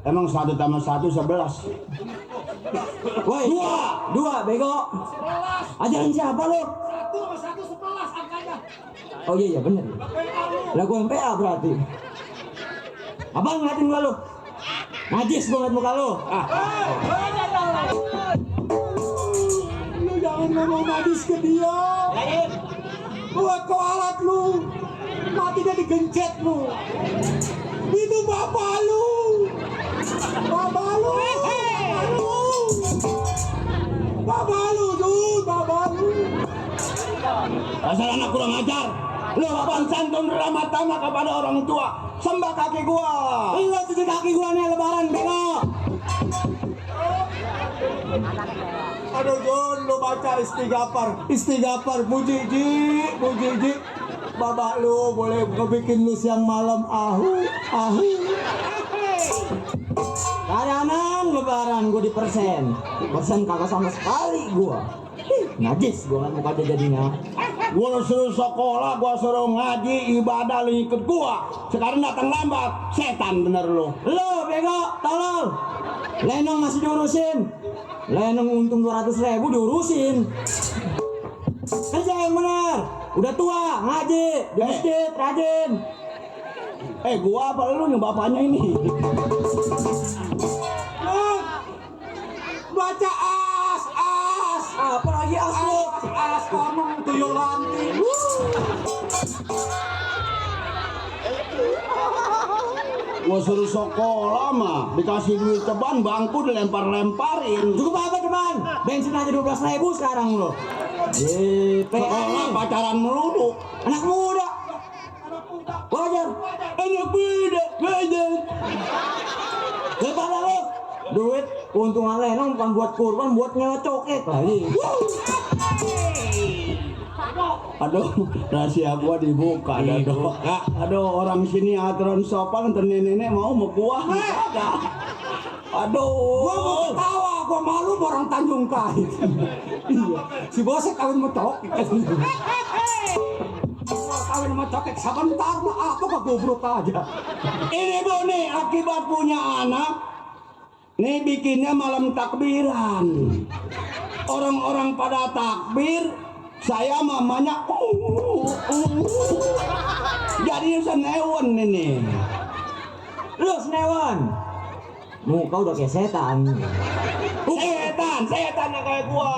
Emang 1 tambah 1 11. Woi, 2 bego. Ajaran siapa lu? 1 sama 1 11 angkanya. Oh iya bener. Lah gua yang PA berarti. Abang ngeliatin gua lu. Najis gua ngeliat muka lu. Lu jangan ngomong najis ke dia. Buat kualat lu. Matinya digencet lu. Itu bapak lu. Bapak lu. Asal anak kurang ajar. Lu apaan santun ramah tamah kepada orang tua. Sembah kaki gua. Lu cuci kaki gua nih lebaran bego. Aduh Jun, lu baca istighfar, puji ji. Bapak lu boleh ngebikin lu siang malam ahu. Kadang lebaran gua di persen kagak sama sekali gua. Najis gua ngeliat muka dia jadinya. Gua suruh sekolah, gua suruh ngaji, ibadah, lu ikut gua. Sekarang datang lambat, setan bener lu. Lu bego, tolol. Lenong masih diurusin. Lenong untung 200.000 diurusin. Kerja yang bener. Udah tua, ngaji, di masjid, rajin. Gua apa lu yang bapaknya ini? Baca as. Apa lagi asli? As ngomong tuyul lanti. Gua suruh sekolah mah, dikasih duit ceban, bangku dilempar-lemparin. Cukup apa cuman? Bensin aja 12.000 sekarang lo. Sekolah pacaran melulu. Anak muda. Wajar. Anak muda, wajar. Daripada lo duit keuntungan Lenong bukan buat kurban, buat nyewa coket lagi. Aduh, rahasia gua dibuka. Aduh, orang sini aturan sopan, ntar nenek mau gua. Aduh. Gua mau ketawa, gua malu sama orang Tanjung Kait. Iya, si bosnya kawin sama cokek. Gua kawin sama cokek sebentar mah aku kegobrok aja. Ini bu nih, akibat punya anak. Nih bikinnya malam takbiran. Orang-orang pada takbir, saya mamanya jadi senewan ini. Lu senewan. Muka udah kayak setan. Setan yang kayak gua.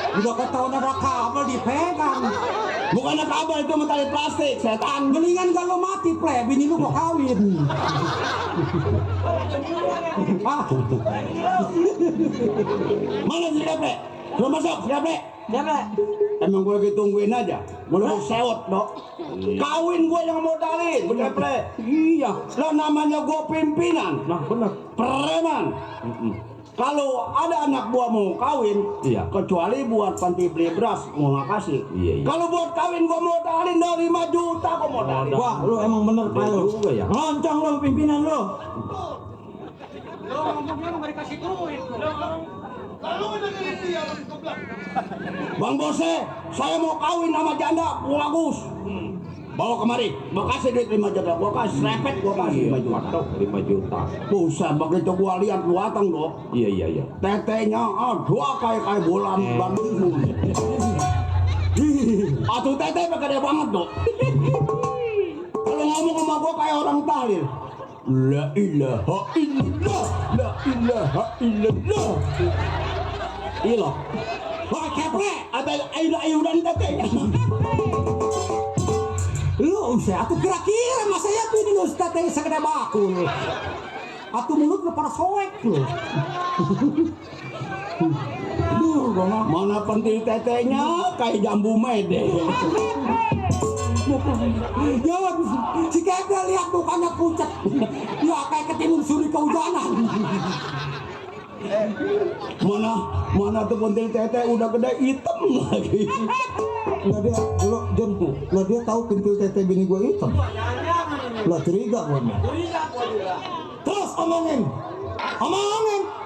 Udah ketahuan ada kabel dipegang. Bukannya kabel itu tali plastik, setan. Mendingan kalau mati pleb, bini lu mau kawin. Ah, Mana si Deple? Belum masuk, si Deple. Siapa? Emang gue lagi tungguin aja. Gue lagi sewot, dok. Kawin gue yang modalin, si Deple. iya. Lo namanya gue pimpinan. Nah benar. Preman. Kalau ada anak buah mau kawin, Iya. kecuali buat panti beli beras, mau nggak kasih. Iya. Kalau buat kawin gue modalin dari 5 juta, gue modalin. Wah, lu emang bener Bener Pak lu. juga ya. Loncong lu pimpinan lu. Lo ngomongnya nggak dikasih duit. Bang Bose, saya mau kawin sama janda, bagus. Bawa kemari, gua kasih duit 5 juta, gua kasih repet, gua kasih 5 juta. Waduh, 5 juta. Buset, begitu gua lihat luatang dok, Iya. tetenya dua kayak bola bandung. Atuh tete gede banget dok. Kalau ngomong sama gua kayak orang tahlil. La ilaha illallah, la ilaha illallah. Iya loh. Wah keple, ada ayudan tetenya. Lu usah, aku kira-kira masa ya ini lu teteh segede bakul. Aku mulut lu pada soek lu. Duh, mana pentil tetenya kayak jambu mede. Ya, si Kevin lihat mukanya pucat. Ya kayak ketimun suri kehujanan. Mana tuh pentil tete udah gede hitam lagi. Lah dia, lo John, lah dia tahu pintu tete bini gua hitam. Lah curiga gua nih. Terus omongin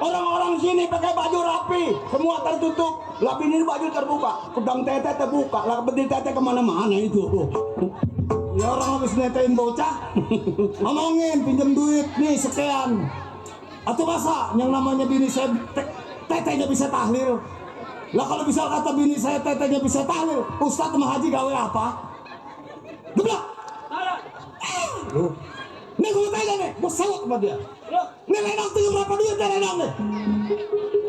orang-orang sini pakai baju rapi, semua tertutup. Lah bini baju terbuka, kudang tete terbuka, lah pentil tete kemana-mana itu. Ya orang habis netain bocah. Omongin pinjam duit nih sekian. Atau masa yang namanya bini saya tetenya bisa tahlil. Lah kalau bisa kata bini saya tetenya bisa tahlil, Ustadz sama Haji gawe apa? Geblak. Lu. Nih gue tanya nih, gue sewot sama dia. Nih lenong tinggal berapa duit ya lenong nih?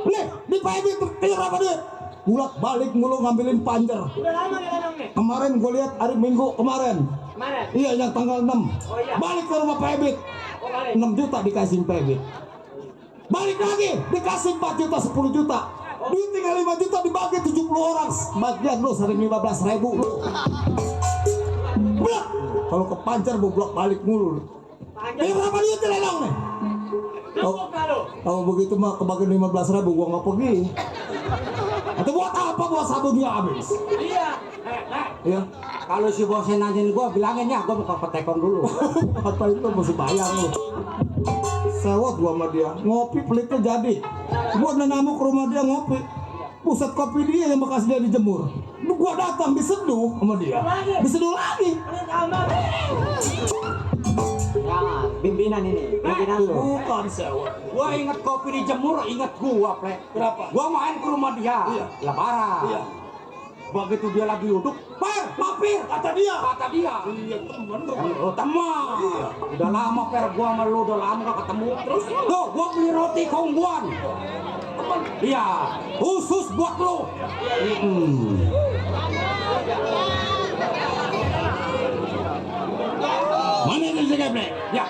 Nih di PB tinggal berapa duit? Bulak balik mulu ngambilin panjer. Udah lama nih lenong nih. Kemarin gue lihat hari Minggu kemarin. Kemarin? Iya yang tanggal 6. Oh iya. Balik ke rumah Pebit. Oh, balik. 6 juta dikasih Pebit. Balik lagi dikasih 4 juta 10 juta. Duit tinggal 5 juta dibagi 70 orang. Bagian lu sering 15.000 lu. Blak. Kalau ke pancar bolak balik mulu. Ini berapa duit lenong nih? Cukup kalau. Kalau begitu mah kebagian 15.000 gua nggak pergi. Atau buat apa buat sabunnya habis? Iya. Ya. Kalau si bosnya nanyain gua bilangin ya gua buka petekon dulu. Apa itu mesti bayar lu? Sewot gua sama dia, ngopi pelitnya jadi. Gua nenamu ke rumah dia ngopi. Pusat kopi dia yang bekas dia dijemur. Gua datang diseduh sama dia. Diseduh lagi. Ya, pimpinan ini. Pimpinan lu. Bukan sewot. Gua inget kopi dijemur, inget gua, Plek. Kenapa? Gua main ke rumah dia. Iya. Lebaran. Iya. Begitu dia lagi duduk, Per, mampir. Kata dia. Kata dia. Iya temen Oh, teman. Udah lama Per gua sama lu, udah lama gak ketemu. Terus tuh, gua beli roti kongguan. Iya, khusus buat lu. Mana itu si Geblek? Ya.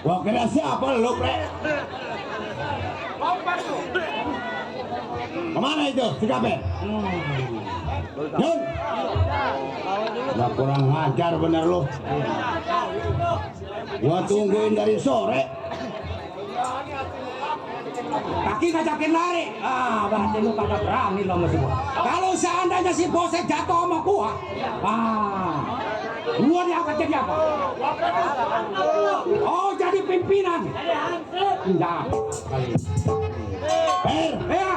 Gua kira siapa lu, Pre? Kemana itu si Kape? Yun! Gak kurang ngajar bener lu. Gua tungguin dari sore. Kaki ngajakin lari. Ah, berarti lu kagak berani lo sama si bos. Kalau seandainya si bosnya jatuh sama gua, gua diangkat jadi apa? Oh, jadi pimpinan. pimpinan. Nah, ya,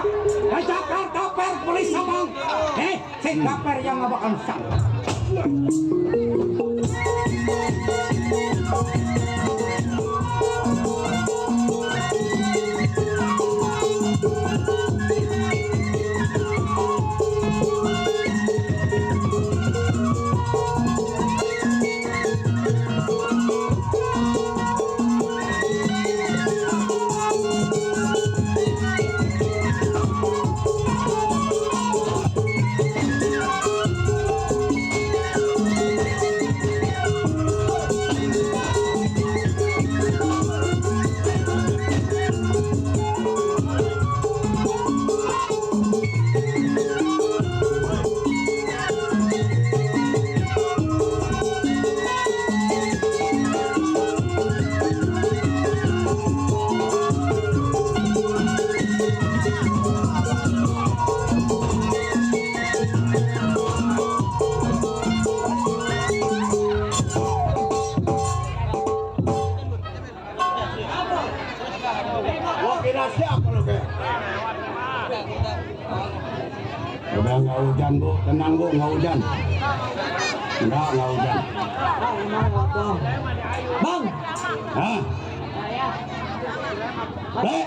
ke Jakarta per polis Sabang. Si kaper yang nggak bakal sangka. Gua kira siapa lu kayak? Udah nggak hujan bu, tenang bu, nggak hujan. Nggak hujan. Bang, Hah? Dek.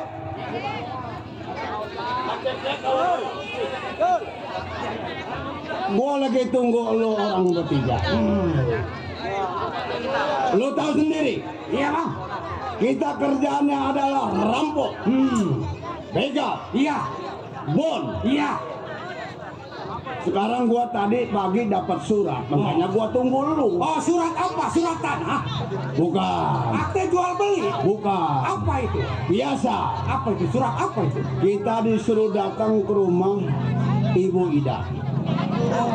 Gua lagi tunggu lu orang bertiga. Lu tahu sendiri. Iya bang. Kita kerjaannya adalah rampok, begal, Iya. bon. Iya. Sekarang gua tadi pagi dapat surat, makanya gua tunggu lu. Oh surat apa? Surat tanah? Bukan, Akte jual beli? bukan. Apa itu? Biasa, Apa itu? Surat apa itu? kita disuruh datang ke rumah Ibu Ida.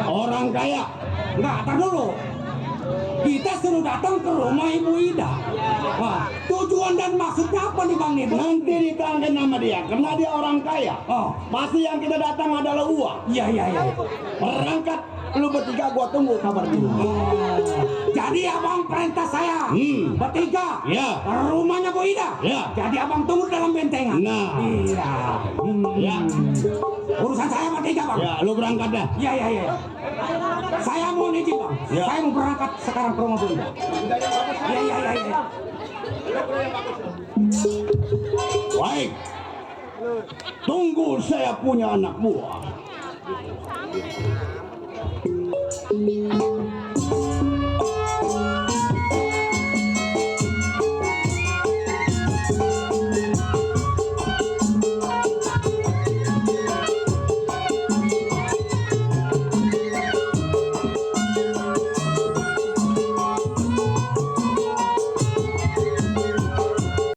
Orang kaya. Enggak, tar dulu. Kita suruh datang ke rumah Ibu Ida. Wah, tujuan dan maksudnya apa nih Bang nih? Nanti ditangkap nama dia, karena dia orang kaya. Oh, Pasti yang kita datang adalah uang. iya iya iya. Berangkat, lu bertiga gua tunggu kabar dulu. Jadi abang perintah saya bertiga Iya. ke rumahnya Bu Ida. Iya. Jadi abang tunggu dalam bentengan. Nah. Iya. Ya, Urusan saya bertiga bang. ya, lu berangkat dah. Iya iya iya. Saya mau izin bang. Ya. Saya mau berangkat sekarang ke rumah Bu Ida. Iya iya iya. Iya. Baik. Tunggu saya punya anak buah.